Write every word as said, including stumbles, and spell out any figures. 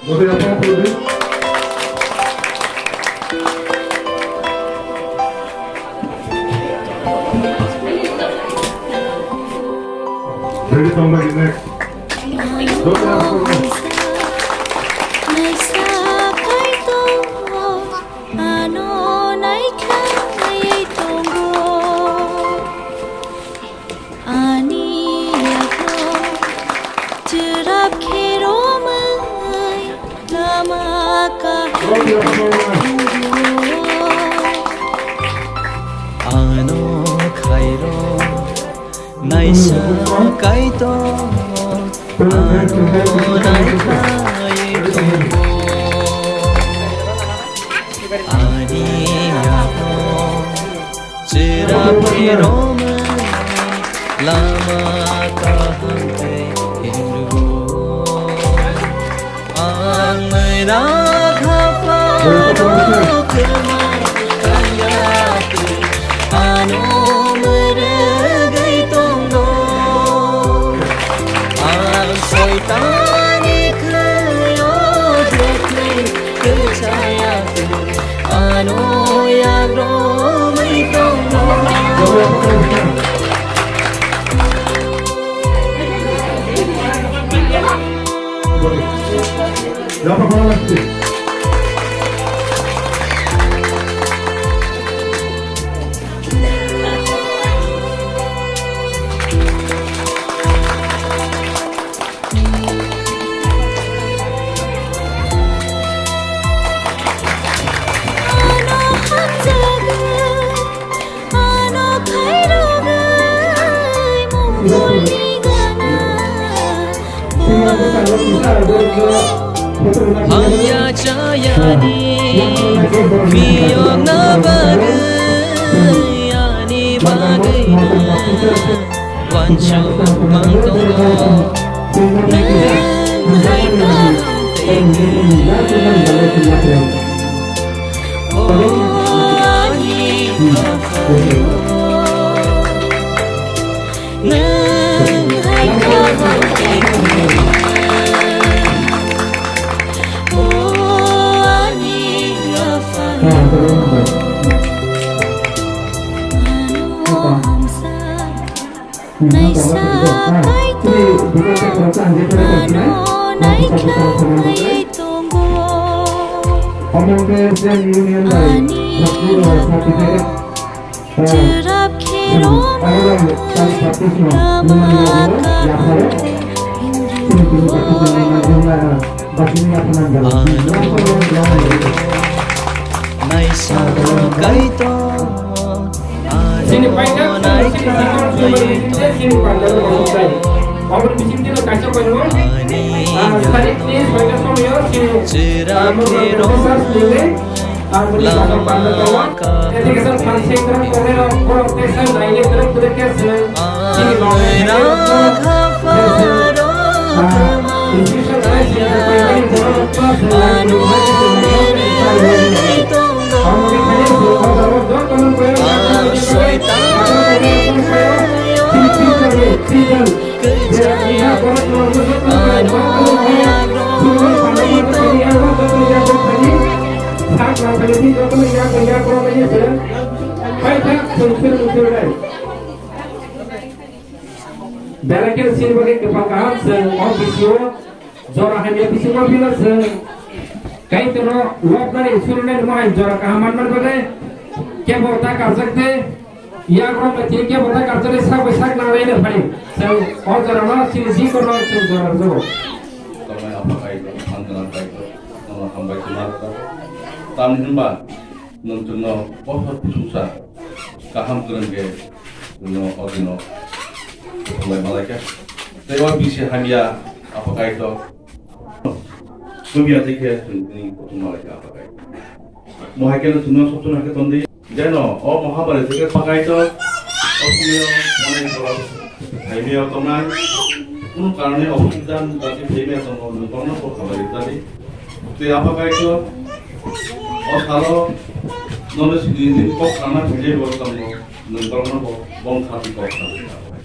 Dotei yapharma khulumdi. Ready tong bai next. Dotei yapharma khulumdi. Naisa kaitor ano naikhlai tongo. Ani yago chwrap khe romwi lama kaham. Ano khairo naisa kaitor, ano naikhlai tongo. Ani yago chwrap khe romwi lama kaham tei himrwo. Ang mwra khapha kwma kanya twi ano mwrwgwi tongo. Ang soitani khwlio jephru kwchaya twi ano yagromwi tongo. Hamya chayani phiyokna bagwi ani bagwino wansuk mang tongo. Nwng hai kaham tei khe. O ani Aphano. Nwng hai kaham tei khe. O ani Apha. Ano hamsa naisa kaitor. Ano naikhlai tongo. Ani yago chwrap khe romwi lama kaham. Naisa kaitor. Chini paita, chini paita. Obo ni bising tino kaisa koingo. Ah, tarik ni soita somoyo chini, ah, Professor Singh, ah, bini bakal panda tawa. Education function kora kore ro, kora kore sa naile kore kore kya sa. Chini lokal, ah, institution, ah, chini lokal, ah, Belai kheno chini bagwi kwpal kaham chwng o bisio. Jora hamya bisingo phino chwng Kaitorno lobnani surinani mohai jora kaham manmani bagwi kebo ta karjak de, yagrok bai tini kebo ta karjaknai sak bai sak nanglaina phai. Chwng o jorano chini jikorno chwng jora rwjago. Tongnai Apha Kaitor, Thangwi Kaitor, nono hambai khe ma rwkha. Tamni hwnba nwng chwngno bosor kusungsa kaham kwrwng khe nwngno o dino thwngwi malaikha. Tei o bisi hamya Apha Kaitor. Chumya tei khe chwng tini kutung malai kha pakai. Mohai khe no chwngno sokchung hai khe ton di. Jeno o mohabari tei khe pakai to o chumya manai bola phaimya tongnai. Kunu karone obo kitan dati phaimya tongo, nwng kono kok khabai tadi. Tei a pakai to o salo nono sini ni kok kana phaimya bo tongo, nwng kono bo bong khati kok khabai.